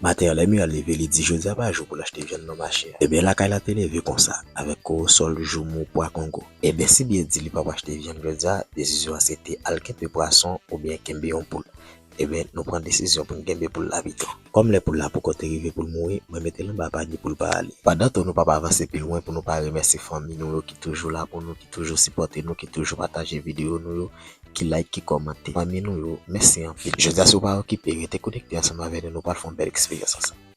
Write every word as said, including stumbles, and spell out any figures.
Maten an, lè Miray leve, li di, "Jodi a pa jou pou l achte vyann nan mache a." Ebyen, lakay la te leve konsa, avèk Korosòl, Joumou, Pwa Kongo. Ebyen, si Byen di li p ap achte vyann jodi a, desizyon an se te al kenbe pwason oubyen kenbe yon poul. Ebyen, nou pran desizyon pou n kenbe poul la pito. Kòm lè poul la poko te rive pou l mouri, mwen mete l anba panye pou l pa ale. Pandan tou nou p ap avanse pi lwen, pou nou pa remèsye fanmi nou yo ki toujou la pou nou, ki toujou sipòte nou, ki toujou pataje videyo nou yo, ki like, ki kòmante. Fanmi nou yo, mèsi anpil. Jodi a, si w pa okipe, rete konekte ansanm avè nou, nou pral fè yon bèl eksperyans ansanm.